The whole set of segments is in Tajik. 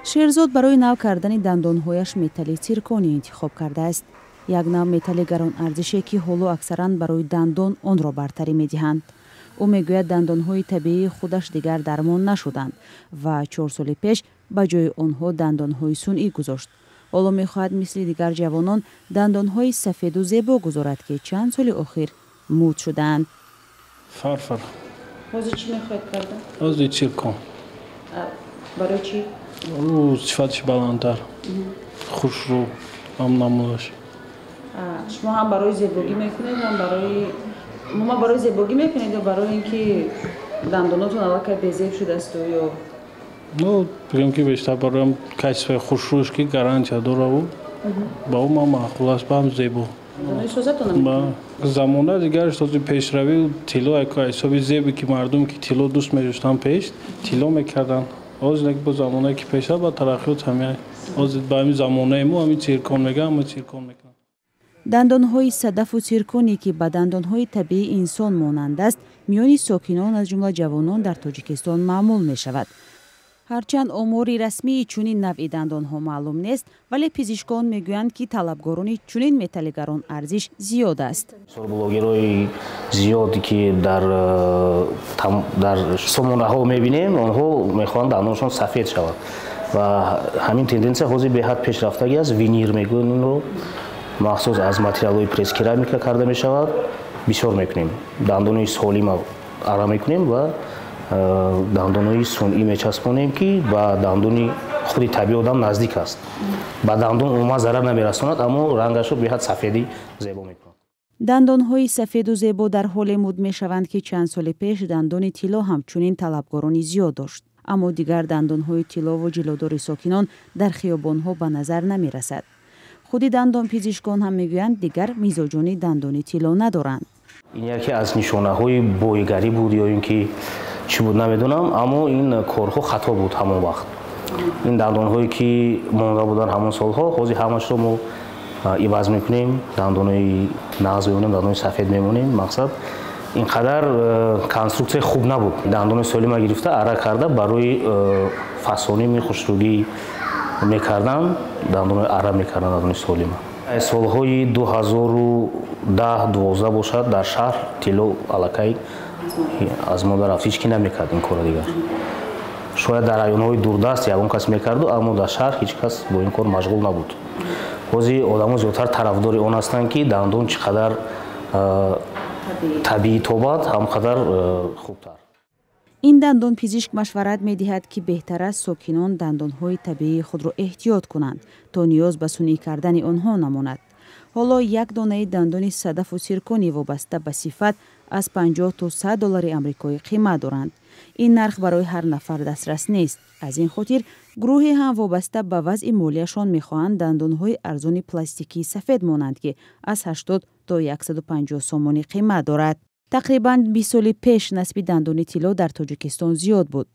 Шерзод барои нав кардани дандонҳояш металли цирконий интихоб кардааст. Як нав металли гаронарзише, ки ҳоло аксаран барои дандон онро бартарӣ медиҳанд. Ӯ мегӯяд, дандонҳои табиии худаш дигар дармон нашуданд ва 4 соли пеш ба ҷои онҳо дандонҳои сунъӣ гузошт. Ҳоло мехоҳад мисли дигар ҷавонон дандонҳои сафеду зебо гузорад, ки чанд соли охир муд шудаанд. Фарфор. Ҳозир чӣ мехоҳед карда? Ҳозир циркон. Барои чӣ? Ӯ сифаташ баландтар, хушрӯ ҳам намудаш. Шумо ҳам барои зебогӣ мекунед, ҳам барои умуман барои зебогӣ мекунед ё барои ин ки дандонотон аллакай безеб шудасту ё? Ну, бигем, ки бештар бароям качествои хушрӯш, ки гарантия дораву ба ӯ ман маъқул аст, ба ҳам зебо. Замона дигар ҳози пешравӣ, тилло ҳисоби зебе, ки мардуме, ки тилло дӯст медоштанд, пеш тилло мекарданд. Ҳозир бо замонае, ки пешрафт ба тараққиёт, ҳами ҳозир ба ҳамин замонаи мо ҳамин циркон мегӯям, ҳама циркон мекунанд. Дандонҳои садафу цирконӣ, ки ба дандонҳои табиии инсон монанд аст, миёни сокинон, аз ҷумла ҷавонон, дар Тоҷикистон маъмул мешавад. Ҳарчанд омори расмии чунин навъи дандонҳо маълум нест, вале пизишкон мегӯянд, ки талабгорони чунин металли гаронарзиш зиёд аст. Блогерҳои зиёд, ки дар сомонаҳо мебинем, онҳо мехоҳанд дандонашон сафед шавад ва ҳамин тенденсия ҳозир беҳад пешрафтагӣ аст. Винир мегӯянд инро, махсус аз материалҳои пресс-керамика карда мешавад. Бисёр мекунем, дандони солима ара мекунем ва дандонҳои сунъӣ мечаспонем, ки ба дандони худи табиӣ одам наздик аст, ба дандон умуман зарар намерасонад, аммо рангашро беҳад сафедӣ зебо мекунад. Дандонҳои сафеду зебо дар ҳоле муд мешаванд, ки чанд соли пеш дандони тилло ҳам чунин талабгорони зиёд дошт. Аммо дигар дандонҳои тиллову ҷилодори сокинон дар хиёбонҳо ба назар намерасад. Худи дандонпизишкон ҳам мегӯянд, дигар мизоҷони дандони тилло надоранд. Ин яке аз нишонаҳои боигарӣ буд ё ин ки чӣ буд, намедонам, аммо ин корҳо хато буд. Ҳамон вақт ин дандонҳое, ки монда буданд ҳамон солҳо, ҳозир ҳамашро мо иваз мекунем, дандонҳои нағз мемонем, дандони сафед мемонем. Мақсад, ин қадар конструксия хуб набуд. Дандони солима гирифта, ара карда, барои фасоними хушрӯгӣ мекардан, дандонои ара мекардан дандони солима. Солҳои 2010, 12 бошад, дар шаҳр тилло аллакай аз мода рафт, ҳеҷ ки намекард ин корро дигар. Шояд дар районҳои дурдаст ягон кас мекарду, аммо дар шаҳр ҳеҷ кас бо ин кор машғул набуд. Ҳозир одамо зиёдтар тарафдори он ҳастанд, ки дандон чӣ қадар табиӣ тобад, ҳам қадар хубтар. Ин дандонпизишк машварат медиҳад, ки беҳтар аст сокинон дандонҳои табиии худро эҳтиёт кунанд, то ниёз ба сунъӣ кардани онҳо намонад. Ҳоло як донаи дандони садафу сирконӣ вобаста ба сифат аз 50 то 100 доллари амрикоӣ қимат доранд. Ин нарх барои ҳар нафар дастрас нест. Аз ин хотир гурӯҳе ҳам вобаста ба вазъи молияшон мехоҳанд дандонҳои арзони пластикии сафед монанд, ки аз 80 то 150 сомонӣ қимат дорад. Тақрибан 20 соли пеш насби дандони тилло дар Тоҷикистон зиёд буд.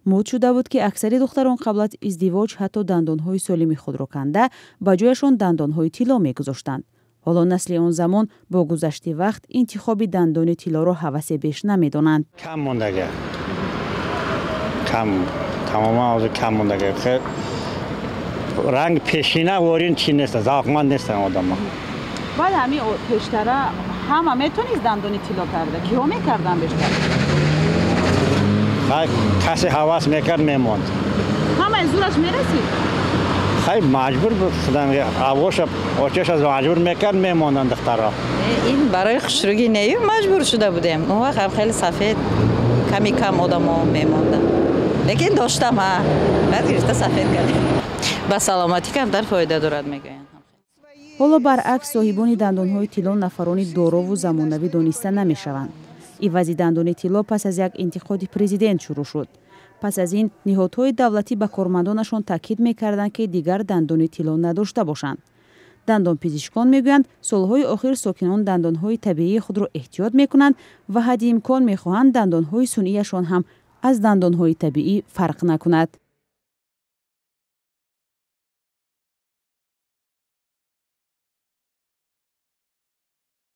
Муд шуда буд, ки аксари духтарон қабл аз издивоҷ ҳатто дандонҳои солими худро канда, ба ҷояшон дандонҳои тилло мегузоштанд. Ҳоло насли он замон бо гузашти вақт интихоби дандони тиллоро ҳавасе беш намедонанд. Кам мондага, кам, тамоман ҳозир кам мондага. Ранг пешина ворин чи нест, завқманд нестан одамо. Баъд ҳамин пештара ҳама метонист дандони тилло карда? Киҳо мекардан бештар? Касе ҳавас мекард, мемонд. Ҳамаи зураш мерасид? Хай, маҷбур буд, авоша очаша маҷбур мекард, мемонданд духтаро. Ин барои хушрӯгӣ нею, маҷбур шуда будем. Он вақт ҳам хеле сафед ками кам одамо мемонданд, лекин доштам, ҳа, баъд гирифта сафед кардем. Ба саломатӣ камтар фоида дорад, мегӯянд. Ҳоло баръакс, соҳибони дандонҳои тилло нафарони дорову замонавӣ дониста намешаванд. Ивази дандони тилло пас аз як интиқоди президент шурӯъ шуд. Пас аз ин ниҳодҳои давлатӣ ба кормандонашон таъкид мекарданд, ки дигар дандони тилло надошта бошанд. Дандонпизишкон мегӯянд, солҳои охир сокинон дандонҳои табиии худро эҳтиёт мекунанд ва ҳадди имкон мехоҳанд дандонҳои сунъияшон ҳам аз дандонҳои табиӣ фарқ накунад.